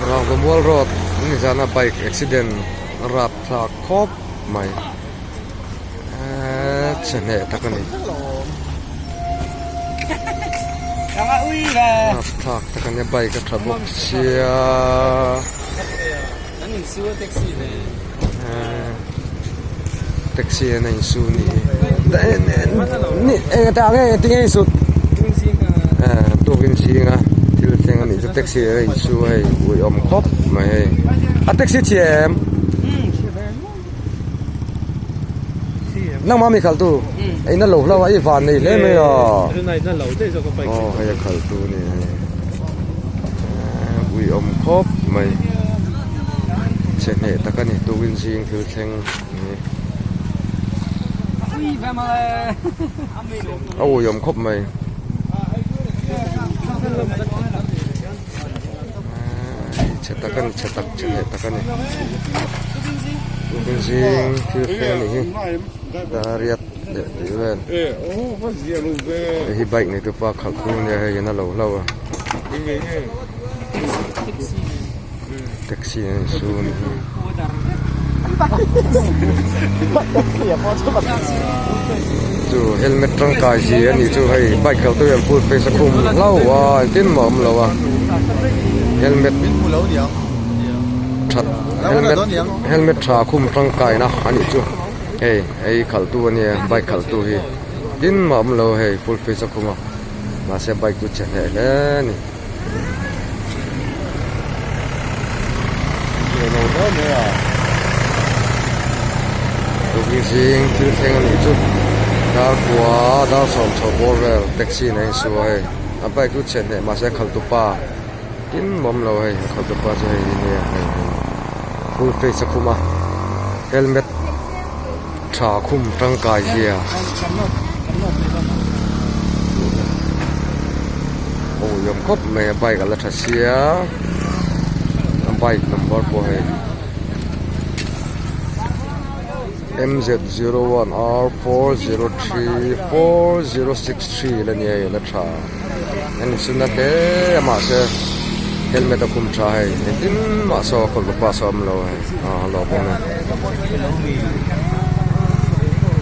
Rangvamual road nizana bike accident rap thlak khawp mai eee chhe hneh tak a ni rap thlak tak a nia bike a tha bawk sia eee taxi an a insu a nih hi eng eng engtin nge insut eee tukin zinga thil thleng a nih chu taxi a insu a hei uiawm khawp mai hei a taxi chhia em nangmah mi khalh tu in a lo hlauh a i van nei hle mai a aw hei a khalh tu a ni hei uiawm khawp mai chhe hneh tak a ni tukin zing thil thleng a ni a uiawm khawp mai. Chhe tak a ni chhe tak chhe leh tak a ni tukin zing thil thleng a nih hi dariat leh tih vel hei hi bike nei tupa khalh tu ania hei in a lo hlauh a taxi an insu a nih hi. Chu helmet tangkai chi a nih chu hei bike kal tu hian full face a khum hlauh a engtin mah a awm lo a helmet that helmet helmet tha khum tangkai na a nih chu hei hei khalh tu a nia bike khalh tu hi tin mah a awm lo hei full face a khum a mahse bike chu che hneh hle a ni. Tukin zing thil thleng a nih chu dar kua dar sawm chho bawr vel taxi in a insu a hei a bike chu chhe hneh mahse a khalh tupa tin awm lo hei a khalh tupa chu hei hi nia hei full face a khum a helmet tha khum tangkai zia aw liam khawp mai a bike a la tha sia a bike number pawh hei M Z 01 R403 4063 la nia hei a la tha a ni chu na hle a mahse helmet a khum tha hei engtin mah saw a kawlh pa saw a awm lo hei a lawm awm e.